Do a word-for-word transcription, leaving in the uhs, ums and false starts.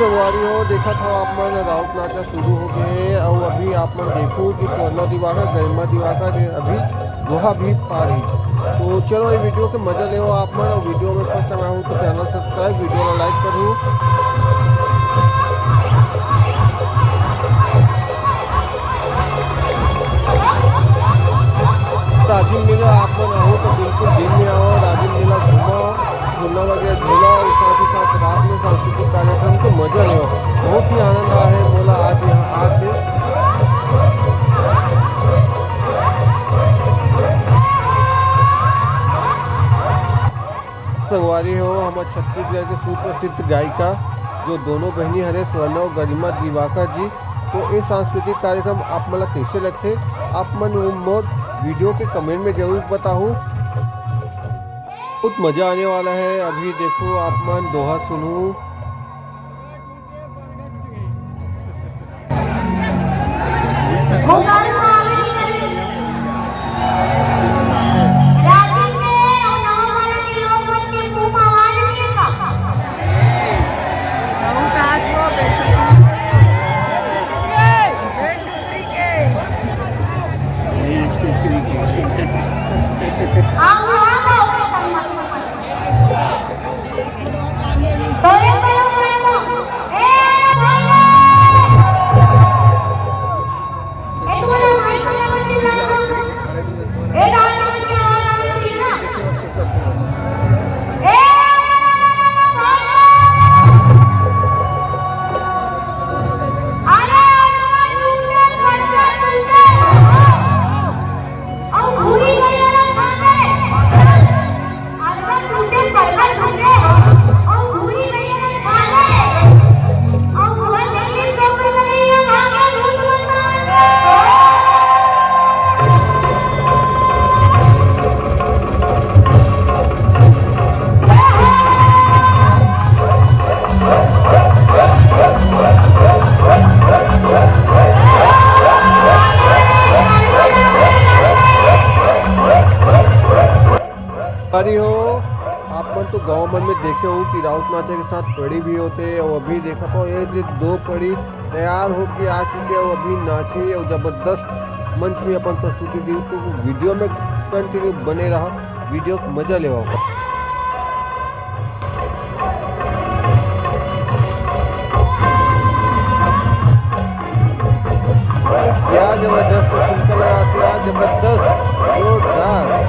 संगवारी हो, देखत हव आप मन, राउत नाचा शुरू हो गए हे। अउ अभी आप मन देखो कि स्वर्णा दिवाकर, गरिमा दिवाकर अभी दोहा भी पारी। तो चलो, ये वीडियो के मजा लेवो आप मन। अउ वीडियो में फर्स्ट टाइम आए हो तो चैनल सब्सक्राइब, वीडियो ला लाइक करो। राजिम मेला आप मन आहो तो बिल्कुल दिन में आओ, राजिम मेला घूमो, झूला वगैरह झूला, और साथ ही साथ रात में सांस्कृतिक कार्यक्रम के मजा लेवो। बहुत ही आनंद आए हे मोला आज यहाँ आके। संगवारी हो, हमर छत्तीसगढ़ के सुप्रसिद्ध गायिका, जो दोनों बहिनी हरे, स्वर्णा और गरिमा दिवाकर जी। तो ये सांस्कृतिक कार्यक्रम आप मन ला कैसे लगथे, आप मन मोर वीडियो के कमेंट में जरूर बताहू। बहुत मजा आने वाला है। अभी देखो, आप मन दोहा सुनू। अरे हो, आप मन तो गांव मन में देखे हो कि राउत नाचा के साथ पड़ी भी होथे। और अभी देखा तो ये जो दो पड़ी तैयार होके आ चुके हे, अभी नाची और जबरदस्त मंच में अपन प्रस्तुति दी। तो वीडियो में कंटिन्यू बने रहा, वीडियो को मजा लेवा। क्या जबरदस्त ठुमका लगाथे यार, जबरदस्त, जोरदार।